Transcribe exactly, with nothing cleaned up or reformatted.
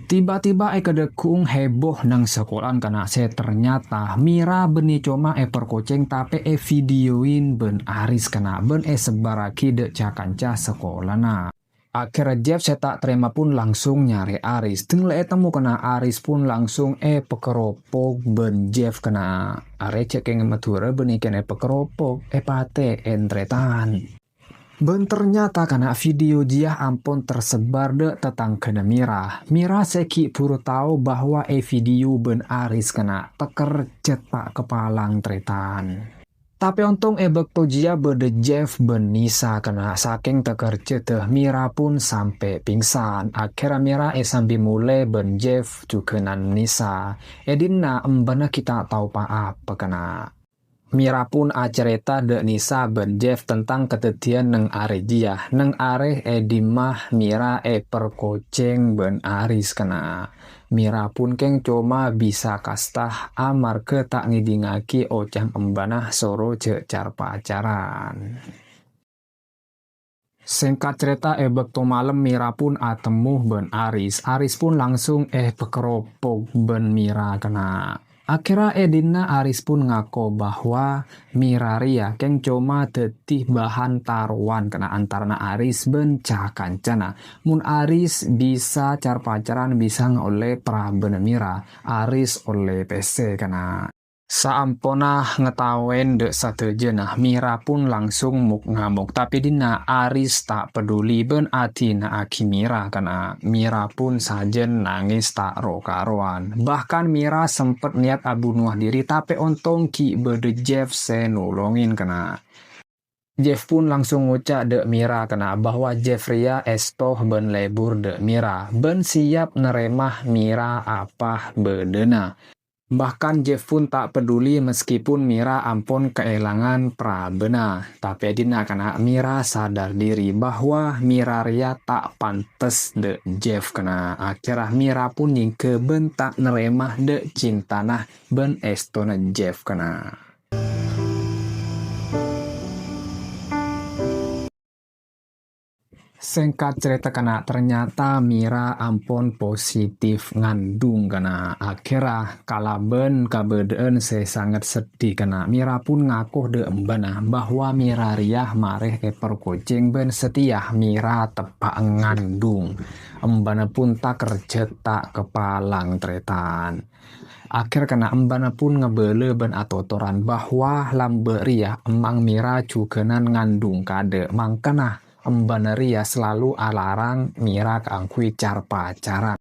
Tiba-tiba èkadhâggung heboh neng sakola'an kana' sè ternyata Mira bânnè coma èperkocèng tapè èvideoin bân Aris kana' bân èsebbhârraghi dâ' ca-kanca sakolana. Akhèrra Jeff sè ta' tarèma pun langsung nyarè Aris. Deng la ètemmo kana' Aris pun langsung èpakeropok bân Jeff kana'. Arè jhâ' kèng Madhurâ bânnè kèng èpakeropok, èpatè'è tarètan. Bân ternyata kana' video jiyâ ampon tersebar dâ' tatangghâna Mira. Mira sè ghi' bhuru tao bahwa èvideo bân Aris kana' tèkèr jhâ' ta' kapalang tarètan. Tapè ontong è bâkto jiyâ bâdâ Jeff bân Nisa kana' sakèng tèkèr jhâdhâ Mira pun sampè' pingsan. Akhèrra Mira èsambi molè bân Jeff jhughânan Nisa. È dinna' embhâna ghi' ta' tao pa-apa kana'. Mira pun acarèta dâ' Nisa bân Jeff tentang kadhâddhiyân neng arè jiyâ. Neng arè è dimma Mira èperkocèng bân Aris kana'. Mira pun kèng coma bisa kasta amarghâ ta' ngèdingngaghi oca' embhâna soro jhâ' car-pacaran. Sèngkat carèta, è bâkto malem Mira pun atemmo bân Aris. Aris pun langsung èpakeropok bân Mira kana'. Akhèrra è dinna' Aris pun ngako bahwa Mira rèya kèng coma dhâddhi bahan tarowan kana' antarana Aris bân ca-kancana. Mon Aris bisa car-pacaran bisa ngaollè parabânna Mira, Aris ollè pèssè kana'. Saamponna ngataowè dâ' sadhâjâna, Mira pun langsung mok-ngamok. Tapè dinna' Aris ta' peduli bân adina'aghi Mira kana'. Mira pun sajân nangès ta' ro-karowan. Bahkan Mira sempet niyat abunowa diri, tapè ontong ghi' bâdâ Jeff sè nolongè kana'. Jeff pun langsung ngoca' dâ' Mira kana' bahwa Jeff rèya èsto bân lebur dâ' Mira, bân siyap narèma Mira apa bâdâna. Bahkan Jeff pun ta' peduli meskipun Mira ampon kaèlangan parabânna. Tapè è dinna' kana' Mira sadar diri bahwa Mira rèya ta' pantes dâ' Jeff kana'. Akhèrra Mira pun nyèngghâ bân ta' narèma dâ' cintana bân èstona Jeff kana'. Sèngkat carèta kana', ternyata Mira ampon positif ngandung kana'. Akhèrra kalabân kabâdâ'ân sè sanget seddhi kana', Mira pun ngako dâ' embhâna bahwa Mira rèya marè èperkocèng bân satèya Mira teppa'na ngandung. Embhâna pun tèkèr jhâ' ta' kapalang tarètan. Akhèr kana' embhâna pun ngabâlâ bân atotoran bahwa lambâ' rèya emma'na Mira jhughânan ngandung kadâ', mangkana embhâna rèya salalu alarang Mira kaangghuy car-pacaran.